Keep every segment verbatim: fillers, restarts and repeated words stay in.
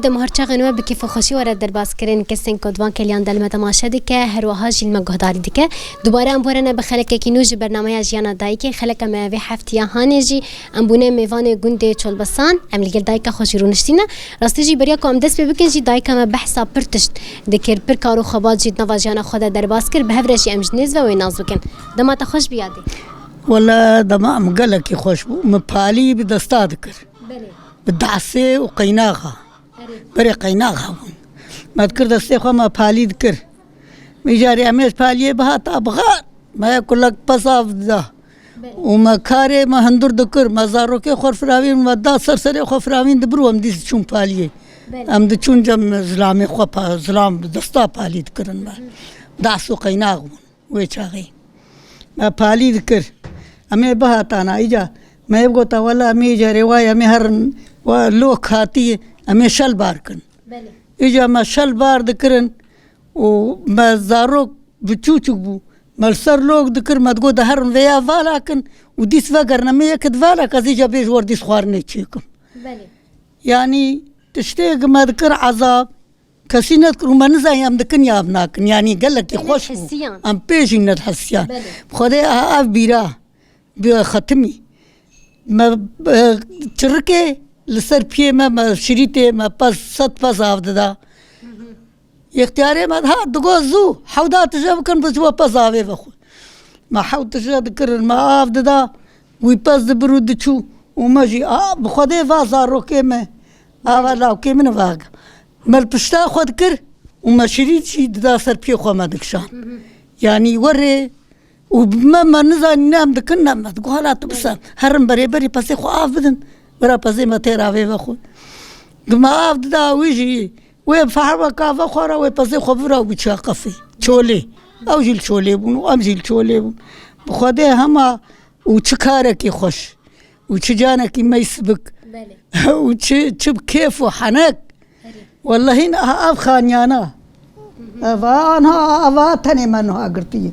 Em her çaxên we bi kêf û xweşî were derbas kirin kesên ku di van keliyan de li me temaşe dike, her wiha jî li me guhdarî dike. Dubare em borene bi xelekekî nû ji bernameya Jiyana Dayikê. Xeleka me vê heftiya hanê jî em bûne mêvanê gundê Çolbesan. Em li gel dayika xwe jî rûniştîne. Rastî jî beriya ku em dest pê bikin jî dayika me behsa pir tişt dikir, pir kar û xebat jî di nava jiyana xwe de derbas kir. Bi hev re jî em ji nêz ve wê nas bikin. Dema te xweş bî yadê. Wele dema min gelekî xweş bû. Min palî bi desta dikir. Belê. Bi dasê û qeynaxa. Erê. Berê qeynaxa bûn. Me dikir destê xwe me palî dikir. Min carê em ê ji paliyê bihata bixar. Me kulek pez av dida. Belê. Û me karê me hundir dikir. Me zarokê xwe firavîn, me da ser serê xwe firavîn dibir û em dîs diçûn paliyê. Belê. Em diçûn cem zilamê xwe pa-, zilam bi desta palî dikirin me. Das û qeynax bûn. Wê çaxê me palî dikir. Em ê bihatana îca. Me ê bigota, wela em ê îca rêwayê em ê herin, we lok hatî, em ê şel bar kin. Belê. Îca me şel bar dikirin û me zarok bi çûçik bû. Me li ser lok dikir, me digot de herin vêya vala kin û dîs vegerin, em ê yekit vala ke ez îca bêj wer dîs xwarinê çêkim. Belê. Yanî tiştê ki me dikir ezab, kesî nedikir û me nizanî em dikin ya em nakin. Yanî gelekî Tenê xweş bû. Hesiyan. Em pê jî nedihesiyan. Belê. Xwedê a-, ev bîra bi xetimî. Me, e, çirikê li ser piyê me, me şirîtê me pez, sed pez av dida. Yextiyarê me ha digot zû, hewda tije bikin, bi ji we pez avê vexwe. Me hewt tije dikirin, me av dida, wî pez dibir û diçû û me jî, a, bi Xwedê va zarokê me, ava lawkê min vag. Me li pişta xwe dikir û me şirît jî dida ser piyê xwe me dikişan. Yanî werê û me, me nizanî ne em dikin ne me digot, hala tu bise. Herin berê berî pezê xwe av bidin. Wera pezê me têr avê vexwe. Di me av dida wî jî, wê fehweka vexwara, wê pezê xwe bira û biçiya qefê. Çolê. Ew jî li çolê bûn û em jî li çolê bûn. Bi Xwedê hema û çi karekî xweş. Û çi canekî mey sibik. Belê. Û çi, çi bi kêf û henek. Herî. Wellehî niha ev xaniyana. Ev anha, ev a tenê me niha girtiye.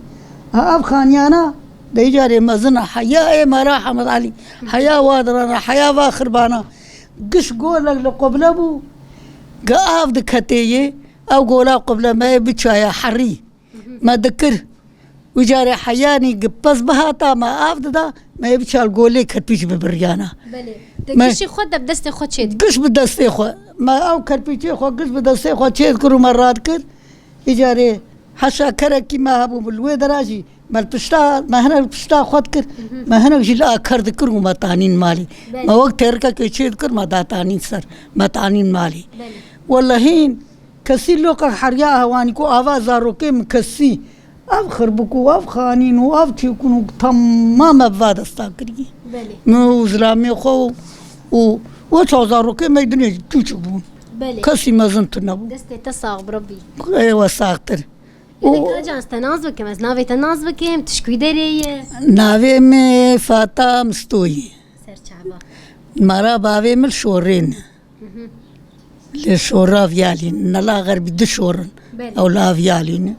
Ha ev xaniyana, de îcarê mezin a, heya ê me ra Hemed Elî, heya wa dirana, heya va xirbana. Giş golek li qubile bû. Ge av diketê yê, ew gola qubile me yê biçaya herî. Me dikir. Wî carê heyanî gi pez bihata me av dida, me yê biçal golê kerpîç bibiryana. Belê. De Me gişî xwe de bi destê xwe çê dikir. Giş bi destê xwe. Me ew kerpîçê xwe giş bi destê xwe çê dikir û me radikir. Îcarê heşa kerekî me hebû bi li wê dera jî. Me li pişta, me hinek li pişta xwe dikir. Me hinek jî li a ker dikir û me tanîn malî. Belê. Me wek têrikekê çê dikir, me datanîn ser. Me tanîn malî. Belê. Wellehîn Kesî loqek heriya hewanî ku ava zarokê min kesî. Ev xirbik û ev xanîn û ev çêkûn û temam ev va desta kirî. Belê. Min û zilamê xwe û, û, û çaw zarokê me dinê çûçik bûn. Belê. Kesî mezin tune bû. Destê te sax bi Rebbî. Ê we saxtir. Û Belê, Kacan, ez te nas bikim, ez navê te nas bikim, tu ji kû derê yî? Navê min Fata Mistoyî. Serçava. Mara bavê min li Şorê ne. Li Şora Viyalîn, nela xerbî du şor in. Belê. Ew la Viyalîn.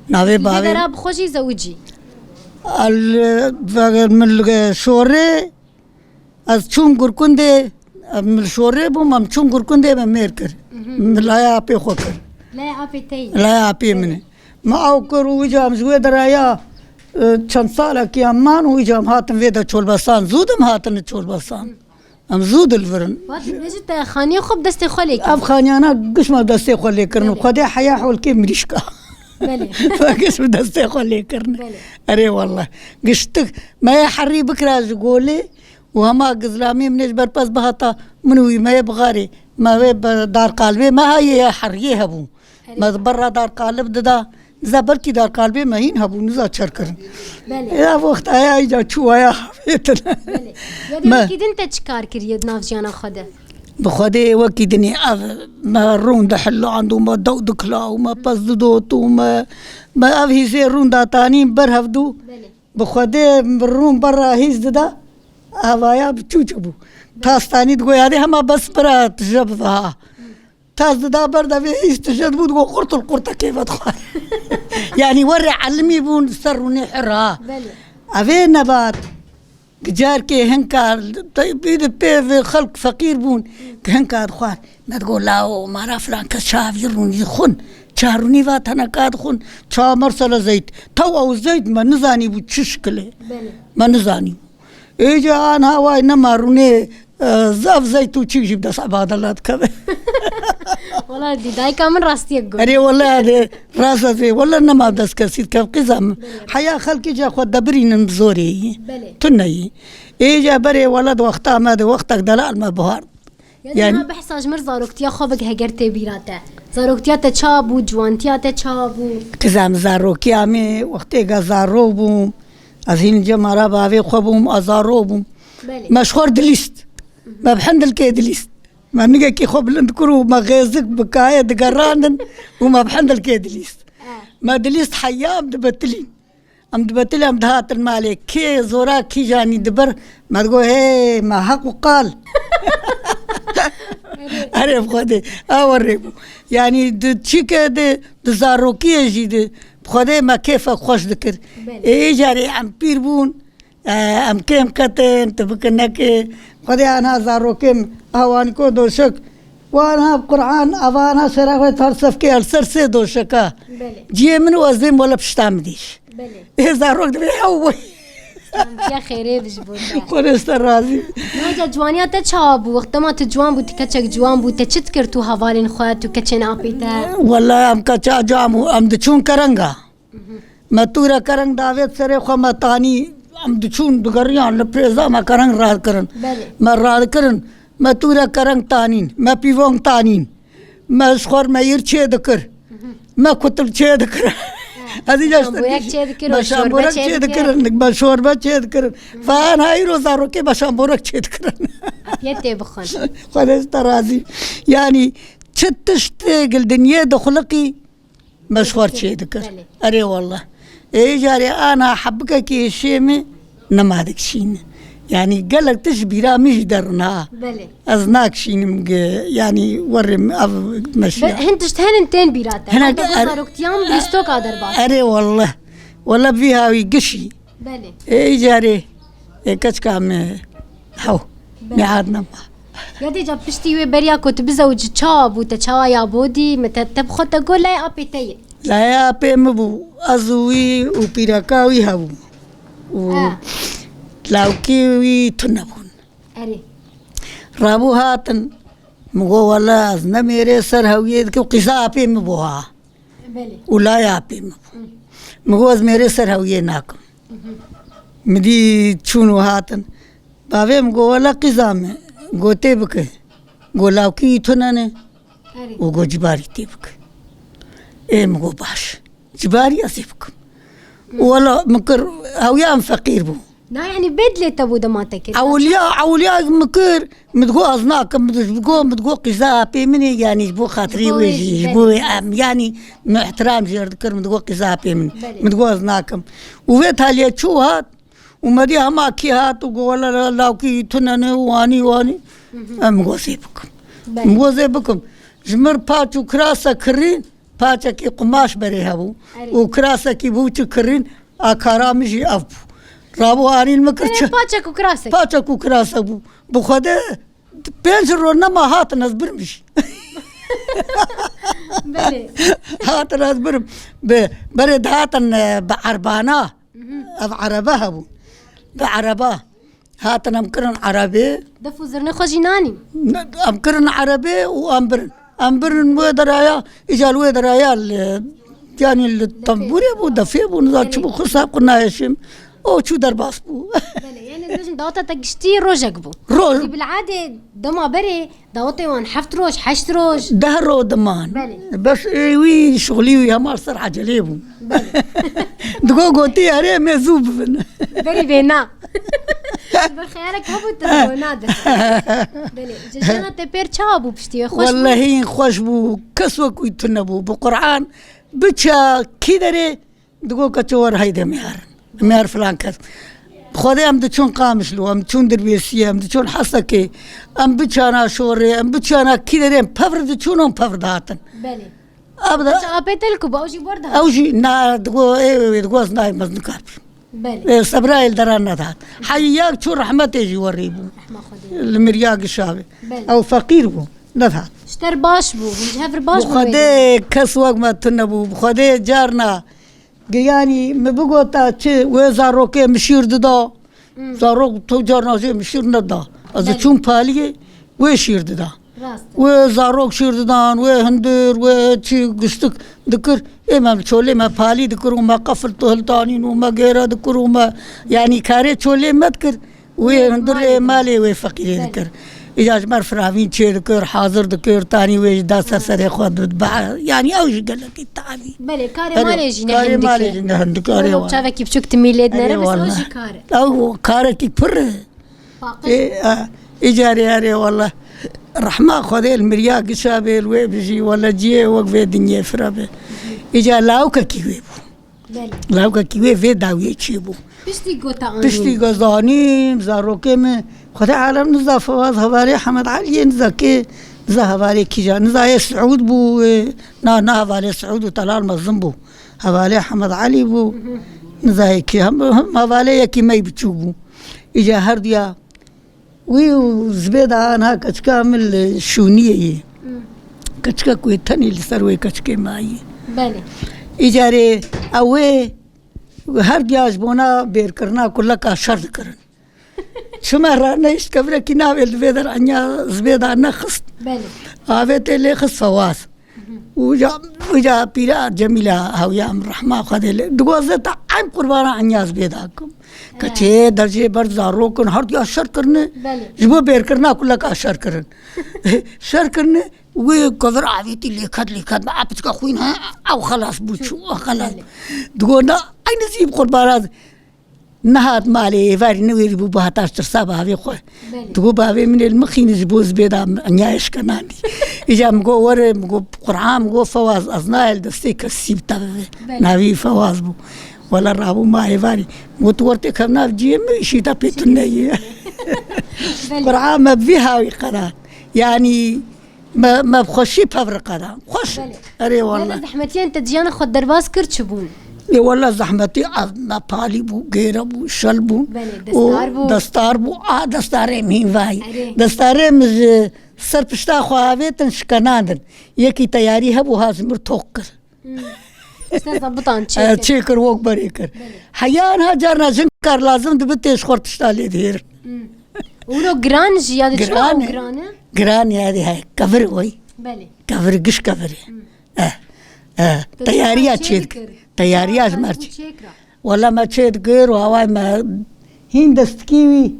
Navê Li bavê vera bi xwe jî zewicî. El, ve-, min li Şorê, ez çûm Gurkundê, em li Şorê bûm, em çûm Gurkundê me mêr kir. Min laya apê xwe kir. Laya apê te yî. Laya apê min e. Me ew kir û îca em ji wê deraya, e, çend salekî em man û îca em hatin vê de Çolbesan. Zû de em hatine Çolbesan. Em zû dilvirin. Vat, bêjî te xaniyê xwe bi destê xwe lê kir. Ev xaniyana giş me bi destê xwe lê kirin. Belê. Xwedê heya holkê mirîşka. Belê. Giş bi destê xwe lê kirin. Belê. Erê wallah. Giştik. Me yê herî bikira ji golê û hema gizlamê min ê ji ber pez bihata min û wî me yê bixarê. Me wê bi darqalibê me hayê ya heriyê hebû. Herî. Me di berra darqalib dida. Niza belkî darqalibê me hîn hebû, niza çer kirin. Belê. Ya wexta ya îca çû waya havêtin. Belê. Ya dê Me- wekî din te çi kar kiriye di nav jiyana xwe de? Bi Xwedê wekî dinê ev me rûn dihiland û me dew dikila û me pez didot û me, me ev hîzê rûn datanîn ber hevdû. Belê. Bi Xwedê rûn berra hîz dida, evaya bi çûçik bû. Belê. Tastanî digo, yadê hema bes bira tije biva. Tas dida ber de vê hîs tije dibû, digo qurtul qurtekê vedixwar. Yanî werê elimî bûn ser rûnê hir ha. Belê. Evê nebat. Carkê hinka te-, pê di pê ve xelk feqîr bûn, hinka dixwar. Me digot, "Lao, mara filan kes çavî rûnî dixwin." Çarûnî va teneka dixwin. Ça mersele zeyt. Taw ew zeyt me nizanî bû çi şikilê. Belê. Me nizanî. Êca an haway nema rûnê, e, zaf zeyt û çîk jî bi dest Ebadela dikeve. Wala dî dayika min rastiyek got. Erê wala de rast ez ê. Wala nema dest kesî dikev qîza min. Belê. Heya xelkê ca xwe debirînin bi zorê yî. Belê. Tune yî. Êca berê wala di wexta me de wextek delal me buhard. Yani, yani, ha behsa ji mir zaroktiya xwe bike heger tê bîra te. Zaroktiya te ça bû, ciwantiya te ça bû? Qizam zarokiya me, wextêka zaro bûm, ez hîn cemara bavê xwe bûm, ez zaro bûm. Belê. Me ji xwe re dilîst. Mhm. Me bi hindilkê dilîst. Me nigekî xwe bilind kir û me xêzik bi kayê digerandin û me bi hindilkê dilîst. Eh. Me dilîst heya em dibetilîn. Em dibetilîn, em dihatin malê. Kê zora kîjanî dibir, me digot, "Hê, me heq û qal." Erê bi Xwedê, a werê bû. Yanî di çîke de, di zarokiyê jî de, bi Xwedê me kêfek xweş dikir. Belê. Ê, ê carê em pîr bûn, e, em kêm ketin, tu bike neke. Xwedê ana zarokê min, a wanîko doşek, Wan ha Quran, evan ha şeref ve tersefkê el ser sê doşeka. Belê. Ciyê min û ez dêm wele pişta min dîş. Belê. Ê zarok divê hew boy. Tamam, ya xêrê bi ji bo te. Xwedê ji te razî. Naca ciwaniya te çawa bû? Wexta ma tu ciwan bû, tu keçek ciwan bû, te çi dikir tu hevalên xwe, tu keçên apê te? Wela em keça ciwan bû, em diçûn kerenga. Me tûre kereng davêt serê xwe, me tanî, em diçûn digeriyan li prêza me kereng radikirin. Belê. Me radikirin, me tûre kereng tanîn, me pîvong tanîn, me ji xwe re meyir çê dikir, me kutil çê dikir. Ez îca şamborek çê dikir, me şamborek çê dikirin, me şorbe çê dikirin. Fa an ha îro zarokê me şamborek çê dikirin. Afiyet tê bixwin. Xwedê ji te razî. Yanî çi tiştê gil dinyê dixuliqî, Me ji xwe re çê dikir. Belê. Erê wallah. Ê carê ana hebikekî hişê min nema dikişîne. Yanî gelek tişt ji bîra min jî derin ha. Belê. Ez nakişînim ge-, yanî werê min ev meşiya. Be-, hin tişt henin tên bîra te. Hinek Wexta er-, zaroktiyan bîstoka derbas. Erê wallah. Wallah vî hawî gişî. Belê. Ê carê. Ê keçika me hew. Belê. Nehad nema. Ya dê ca piştî wê beriya ku tu bizewicî çawa bû, te çawa ya bo dî, me te, te bi xwe te got layê apê te yê? Layê apê min bû, ez û wî û pîreka wî hebû. Û Ha. lawkê wî tune bûn. Erê. Rabû hatin, min got, "Wele ez ne mêrê ser hewiyê dikim, qîza apê min bû ha." Belê. Û layê apê min bû. Min got, "Ez mêrê ser hewiyê nakim." Min dî çûn û hatin. Bavê min got, "Wele qîza min, got tê bike." Got, "Lawkî tune ne." Erê. Û got, "Cibarî tê bike." Ê min got, "Baş. Cibarî ez ê bikim." Û wela min kir, hewiya em feqîr bû. Na, yanî bê dilê te bû dema te kir. Ewliya, ewliya min kir, min digot, "Ez nakim." Min digot, min digot, "Qîza apê min ê, yanî ji bo xatirê Ji bo wê wê jî, jî, ji bo belê. wê em, yanî min ihtiram jê re dikir." Min digot, "Qîza apê min." Belê. Min digot, "Ez nakim." Û vê taliyê çû hat, û me dî hema kî hat û got, "Wele la-, lawkî tune ne, wanî, wanî." Mhm. Em got, "Zê bikim." Belê. Min got, "Zê bikim." Ji mir paç û kirase kirîn, paçekî qumaş berê hebû. Erê. Û kirasekî bû çi kirîn, a kara min jî ev bû. Rabû anîn min kir Erê, çi? Paçek û kirasek. Paçek û kirasek bû. Bi Xwedê pênc roj nema hatin ez birim jî. Belê. Hatin ez birim. Bi, berê dihatin, e, bi erbana. Mhm. Ev erebe hebû. Bi ereba. Hatin em kirin erebê. Def û zirnê xwe jî nanî. Ne, em kirin erebê û em birin. Em birin wê deraya, îca li wê deraya li, yanî li Defê. tembûrê bû, defê bû, niza çi Erê. bû, xwe sab xwe nayê şêm. O çû derbas bû. Belê, yani dibêjin daweta te giştî rojek bû. Roj. Zî bil'adê dema berê dawetê wan heft roj, heşt roj. Deh roj diman. Belê. Bes ê wî şixulî wî hema ser ecelê bû. Belê. Digo gotî erê em ê zû bibin. Berî vê na. Ber xeyalek hebû te digo nadir. Belê. Ji jiyana te pêr çawa bû piştî wê? Xweş bû? Wellehî xweş bû. Kes wek wî tune bû. Bi Quran biça kî derê Digo keço wer heyde em yarin. Em yar filan kes. Xwedê em diçûn Qamişlo, em diçûn Dirbêsiyê, em diçûn Hesekê, em biçana şorê, em biçana kî derê em pevr diçûn û em pevr dihatin. Belê. Ev de Çi apê te li ku bû, ew jî wer dihat. Ew jî na digo, ê, ê, digo ez nayêm, ez nikar bikim. Belê. Ê, sebra êl deran nedihat. Heyî yek çû rehmetê jî werî bû. Rehma Xwedê. Li Mirya Gişavê. Belê. Ew feqîr bû. Nedihat. Ji te re baş bû. Hûn ji hev re baş bûn. Xwedê kes wek me tune bû. Xwedê carna. Ge-, yanî min bigota çi wê zarokê min şîr dida. Hmm. Zarok tu carna jê min şîr neda. Ez Belê. Çûm paliyê wê şîr dida. Rast. Wê zarok şîr didan, wê hundir, wê çi giştik dikir. Ê me çolê me palî dikir û me qefil tu hiltanîn û me gêre dikir û me, yanî karê çolê me dikir. Wê hundir ê malê wê feqîrê dikir. Îca ji me re firavîn çê dikir, hazir dikir, tanî wê jî da ser serê xwe di-, ba-, yanî ew jî gelekî tabî. Belê, karê Erê, malê jî ne karê hin malê dike. Jî ne hin dike, erê Wilo wala. Çavekî biçûk timî lê dinere, Erê bes ew wala. Jî kar e. Ew karek pir e. Paqij. Ê, a, îcarê erê wala. Rehma Xwedê li Mirya Gişa bê, li wê bijî, wala ciyê wek vê dinyê fira be. Îca lawkekî wê bû. Belê. Lawkekî wê vê dawiyê çêbû. Piştî gota anîn. Piştî go zanîm, zarokê min. Xwedê alem niza Fewaz hevalê Hemed Eliyê, niza kê, niza hevalê kîja. Niza yê Siûd bû, ê, na, na hevalê Siûd û Telal mezin bû. Hevalê Hemed Elî bû. Mhm. Niza yê kî, hem, hem hevalê yekî mey biçûk bû. Îca herdiya Wî û Zibêda anha keçika min li şûniyê yê. Hmm. Keçika ku wê tenê li ser wê keçikê mayî. Belê. Îcarê ew ê her diya ji bona bêrkirina kuleka şer dikirin. Çima ranehişt kevirekî navê li vê der enya Zibêda nexist. Belê. Avê tê lê xist Fewaz. Uca, uca pîra Cemîla hewiya em rehma Xwedê lê. Digoze te em qurbana Enyaz bê dakim. Keçê dercê ber zarokin her diya şer kirine. Belê. Ji bo bêrkirina kuleka şer kirin. Şer kirine, wê kevir avêtî lêket lêket be. A piçka xwîn he, ew xelas bû çû, ew xelas. Belê. Digo na, eynî zî bi qurbana Nehat malê êvarî newêrî bû, bihata ji tirsa bavê xwe. Belê. Digo bavê min ê li min xînî ji bo zibê da enya eşkenandî. Îca min got were, min got Qur'an, min got Fewaz, ez nayê li destê kesî bi te bibe. Belê. Navî Fewaz bû. Wela rabû ma êvarî. Min got tu wer têkevna ciyê min, îşî te pê tune ye. Belê. Qur'an me bi vî hawî qeda. Yanî Me, me bi xweşî pevriqe da. Xweş. Belê. Erê wele wele. Zehmetiyên te di jiyana xwe derbas kir çi bûn? Ê wele zehmetî ev me palî bû, gêre bû, şel bû. Belê, û destar bû. Destar bû. A destarê min hîn vayî. Erê. Destarê min ji ser pişta xwe avêtin şikenandin. Yekî teyarî hebû ha ji mir tok kir. Hmm. Îşte zabitan çêkir. E, çêkir, wok berê kir. Belê. Heya niha carna jin kar lazim dibi tê ji xwe tişta lê dihêrin. Hmm. Wilo giran jî ya de çima Giran e. Giran e? Giran e, ya de he, kevir oy. Belê. Kevir, giş kevir e. Hmm. Eh, eh, Te teyariya çê çê dikir. Teyariya ji mer çê. Çê kira. Wala me çê dikir û haway me hîn destikî wî.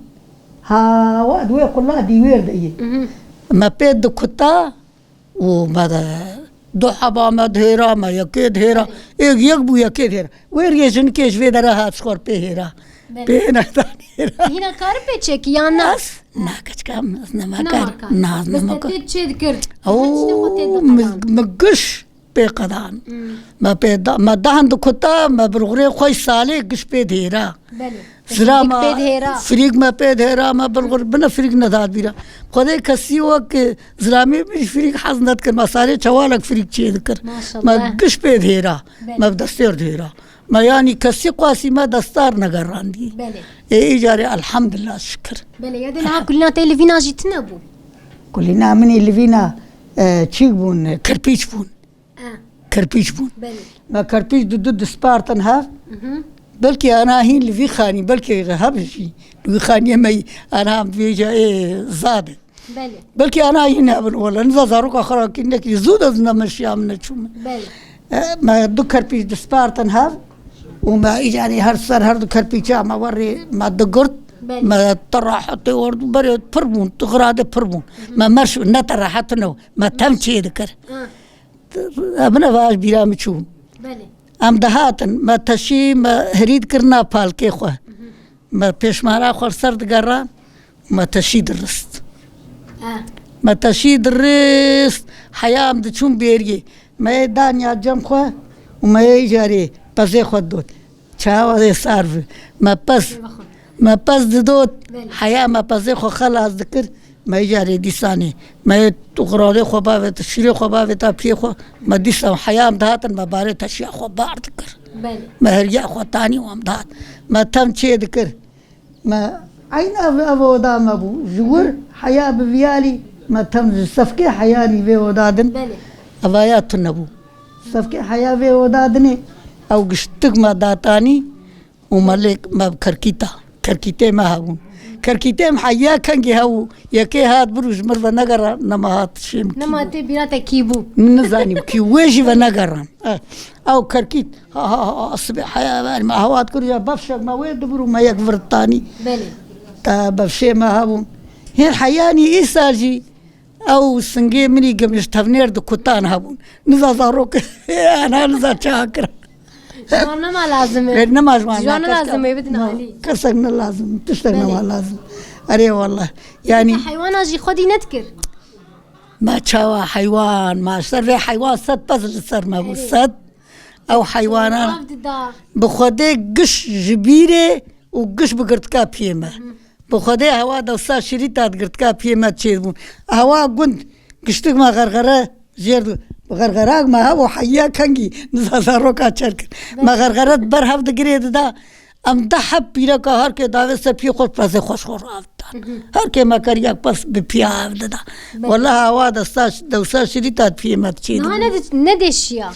Ha, wa di wê qula dîwêr de yê. Mhm. Me pê dikuta, û me de du heba me dihêra, me yekê dihêra. Êk yek bû, yekê dihêra. Wê riyê jinikê ji vê dere hat ji xwe pê hêra. Belê. Pê nedan hêra. Hîna kari pê çekî yan na? Ez? Na, keçika em, ez nema kar. Nema kar. Na, ez Bes nema te kar. Tê çê dikir. Oo, Hema tiştê xwe tê min, dixedan. Min giş pê qedan. Hmm. Me pê da, me dahan dikuta, me birxurê xwe salê giş pê dihêra. Belê. Zira Firîk ma pê dihêra. Firîk me pê dihêra, me birxur bine firîk nedat bîra. Xwedê kesî wek, e, zilamê min jî firîk hez nedikir. Me sarê çewalek firîk çê dikir. Maşallah. Me giş pê dihêra. Belê. Me bi destêr dihêra. Me yanî kesî qasî me destar negerandî. Belê. Ê, îcarê elhamdulillah şikir. Belê, ya de niha kulîna te li vîna jî tune bû? Kulîna min ê li vîna, e, çîk bûn, e, kirpîç bûn. Ah. Kerpîç bûn. Belê. Me kerpîç du du dispartin hev. Mhm. Belkî ana hîn li vî xanî, belkî hev jî. Li vî xaniyê me ana vêca ê zad e. Belê. Belkî ana hîn hebin wele. Niza zaroka xwe ra kî nekî zû de zina meşiya min neçûme. Belê. E, me du kerpîç dispartin hev. Û me îcarê her ser her du kerpîça me werê me digirt. Belê. Me te rahetê ordu berê pir bûn. Tu xirade pir bûn. Mhm. Me merş ne te rahet ne. Me tem çê dikir. Ah. Em ne vaj bîra min çû. Belê. Em dihatin, me teşî, me hirî dikirina palkê xwe. Mhm. Me pêşmara xwe li ser digeran, me teşî dirist. Eh. Me teşî dirist, heya em diçûn bêriyê. Me yê daniya cem xwe û me yê îcarê pezê xwe dot. Çawa dê sar bi. Me pez, Eyvah. Me pez didot, Belê. Heya me pezê xwe xelas dikir, me îcarê dîsanê. Me yê tu xirarê xwe bavêt, şîrê xwe bavêt, ta piyê xwe, me dîsa heya em dihatin, me barê teşiya xwe bar dikir. Belê. Me heriya xwe tanî û em dihat. Me tem çê dikir. Me eyn ev, ev oda me bû. Ji wir heya bi viyalî me tem ji sefkê heyanî vê oda din. Belê. Evaya tune bû. Sefkê heya vê oda dinê ew giştik me datanî û me lê me bi kerkîta. Kerkîtê me hebûn. Kerkîtê em heya kengî hebû. Yekê hat bir û ji mir ve negera nema hat şêm kî Nema bû. Tê bîra te kî bû? Min nizanî kî wê jî ve negeran. Eh, ew kerkît. Ha, ha, ha, sibê heya ver me hewat kir ya befşek me wê dibir û me yek vir tanî. Belê. Te befşê me hebûn. Hên heyanî îsal jî ew singê min î gimij tevnêr di kutan hebûn. Niza zarok ana niza çawa kira. Ji wan nema lazim e. Ê, nema ji wan Ji wan ne lazim e, bidin alî. Kesek ne lazim, tiştek Belê. Nema lazim. Erê wallah. Yani Te heywana jî xwedî nedikir. Ma çawa heywan, ma ser vê heywan sed pez li ser me bû. Erê. Sed. Ew heywana Av dida. Bi xwedê giş ji bîrê û giş bi girtika piyê me. Bi xwedê hewa dewsa şirîta di girtika piyê me çêdibûn. Hewa gund giştik me xerxere jêr di-, xerxerak me hebû heya kengî niza zaroka çer kir. Me xerxere di ber hev digirê dida. Em deh heb pîreka her kê davê ser piyê xwe pezê xwe ji xwe rav didan. Her kê me keriya pez bi piya hev dida. Wela hewa desta, dewsa şirîta di piyê me diçê Niha dibû. Ne di-, ne deşiya.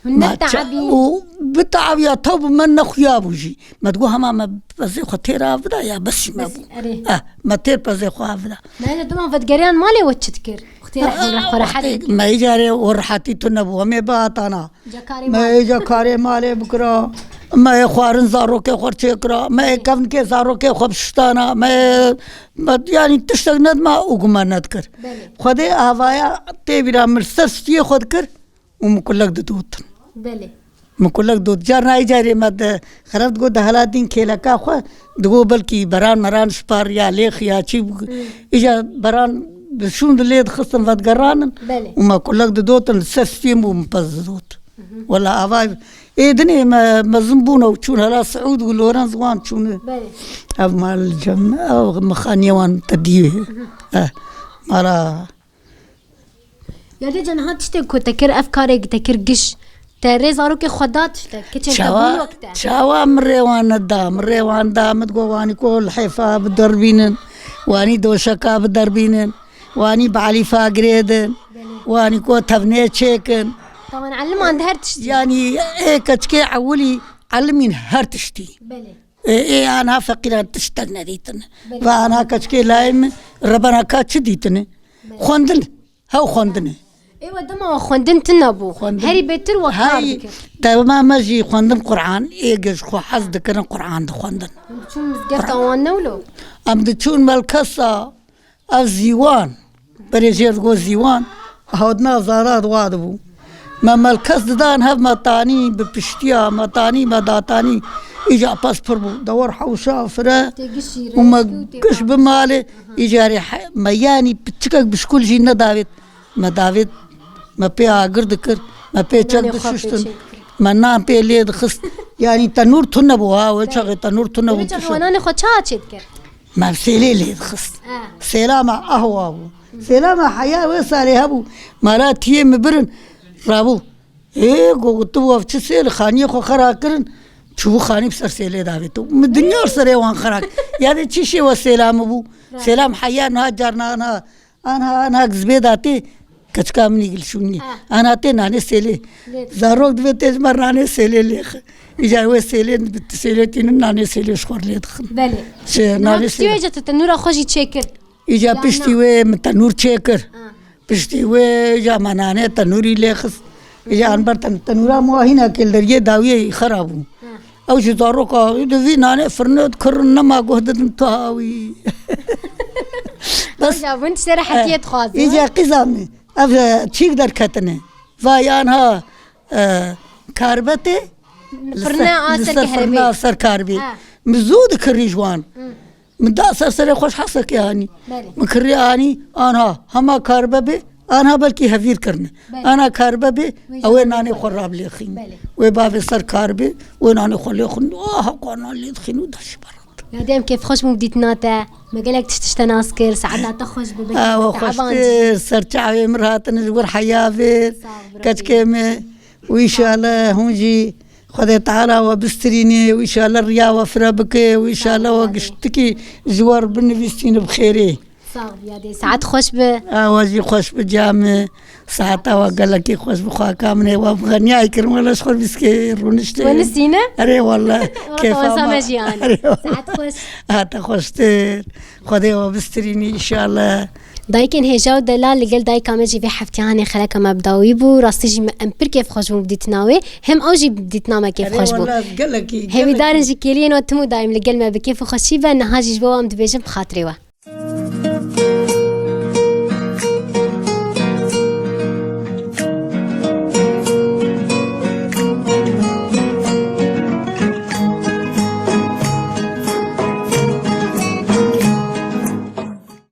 Hûn Ma ça-, netehabî? û bitehabiya taw bi me nexuya bû jî. Me digot hema me pezê xwe têr av bida ya besî me Bes, bû. Erê. Eh, me têr pezê xwe av bida. Me ne dima vedigeriyan malê we çi dikir? Xtê rehmû xwe rehet dikir. Me îcarê o rehetî tu nebû. Em ê bihatana. Ca karê Me malê. Îca karê malê bikira. Me ê xwarin zarokê xwe çêkira. Me ê kevnikê zarokê xwe biştana. Me ê, me, yanî tiştek nedima û guman nedikir. Belê. Xwedê avaya tê bîra min ser stiyê xwe dikir. û min kulek didotin. Belê. Min kulek dot. Carna îcarê me di xeref digot di helatîn kêleka xwe digot belkî beran meran ji par ya lêx ya çî bû. Hmm. Îca beran bi şûn di lê dixistin vedigeranin Belê. Û me kulek didotin li ser stûyê min û min pez didot. Mhm. Wela ava ê dinê me mezin bûn û çûn hela Siûd û Lorenz wan çûne. Belê. Ev mal cem, ev mixaniye wan te dî. Mhm. Eh, mala Ya dê ca niha tiştê ku te kir, ev karê te kir giş, te rê zarokê xwe da tiştek, keçên te bûn wek te. Çawa min rê wan neda, min rê wan da, min digot wanî ku lihêfa biderbînin, wanî doşeka biderbînin, wanî bi elîfa girêdin, Belê. Wanî ku tevnê çêkin. Tawan eliman di her tiştî. Yanî ê keçikê ewilî elimîn her tiştî. Belê. Ê, ê, ana feqîran tiştek nedîtin. Belê. Ve ana keçikê layê min rebena ka çi dîtine? Belê. Xwendin. Hew xwendinê. Ê we dema we xwendin tune bû. Xwendin. Herî bêtir we kar Hey, dikir. Dema me jî xwendin Quran. Ê ge ji xwe hez dikirin Quran dixwendin. Hûn diçûn mizgefta wan ne wilo? Em diçûn melkesa. Ev zîwan, berê jê digot zîwan, hawdina zara di wa dibû. Me melkes didan hev me tanî bi piştiya, me tanî me datanî, îca pez pir bû. Dewar hewşa fire Tê gişî û me rêk û tê giş bi malê, îcarê he-, me yanî piçikek bişkul jî nedavêt. Me davêt, me pê agir dikir, me pê çek Nanê xwe pê dişuştin, çêkir. Me nan pê lê dixist. Yanî tenûr tune bû ha, wê çaxê tenûr tune bû. Wê çaxê tişo. Nanê xwe çawa çê dikir? Me sêlê lê dixist. Ha. Sêla me ehwa bû. Sêla me heya wê salê hebû. Mala tiyê min birin. Rabû. Ê, go gotibû, ev çi sêl, xaniyê xwe xera kirin. Çûbû xanî bi ser sêlê davêt. Min dinya li serê wan xera kir. Ya dê çi şêwe sêla min bû? Sêla min heya niha carna niha. Anha, anha gizbê da tê. Keçika min îgil şûnî. Ha. Ana tê nanê sêlê. Lê. Zarok divê tê ji me nanê sêlê lêxe. Îca wê sêlê, sêlê tînin nanê sêlê ji xwe lê dixin. Belê. Şey, Niha nanê piştî sêlê. Wê ca tu tenûra xwe jî çêkir. Îca Ya piştî na. Wê min tenûr çêkir. Ha. Piştî wê îca me nanê tenûrî lê xist. Îca an ber ten-, tenûra min wa hîna kêl deriyê dawiyê xera bû. Ha. Ew jî zaroka, di vî nanê firnê dikirin, nema guh didin tu hawî. Bes. Hocam, hûn tiştê rehetiyê Eh, dixwazin, Îca ha? Qîza min. Ev, e, çîk derketine. Vay anha, e, karbetê. Li Firne ser, a li ser ser firna kehribê. Ser karbê. Ha. Min zû dikirî ji wan. Hı. Min da ser serê xwe ji hesekê anî. Belê. Min kirî anî, anha, hema karibe bê, anha belkî hevîr kirine. Belê. Ana karibe bê, Wê ew ê jî nanê nanê xwe xwe. Rabilêxîn. Belê. Wê bavê ser karibê, wê nanê xwe lêxin. Ah, xwe nan lê dixîn û deşî berat. Ya dê em kêfxweş bûn bi dîtina te. Me gelek tişt tişte nas kir, saeta te xweş bibe. Awa xweştir, ser çavê min hatine ji wir heya vir. Sağ ol, bro. Keçikê me. Û înşallah hûn jî Xwedê Teala we bistirîne û înşallah riya we fire bike û înşallah we giştikî ji we re binivîsîne bi xêrê. Sax bî yadê. Saet xweş bi. Awa jî xweş bi camê. Saeta we gelekî xweş bi xwaka min ê we bi xeniyayê kirin wela ji xwe bîskê rûniştê. We nisîne? Erê wela. Kêfa me jî anî. Saet xweş. Hata xweştir. Xwedê we bistirînî înşallah. Dayikên hêja û delal li gel dayika me jî vê heftiyanê xeleka me bi dawî bû. Rastî jî me em pir kêfxweş bûn bi dîtina wê. Hem ew jî bi dîtina me kêfxweş bû. Erê wela gelekî. Hêvîdarin jî kêliyên we tim û daîm li gel me bi kêf û xweşî be. Niha jî ji bo em dibêjin bi xatirê we.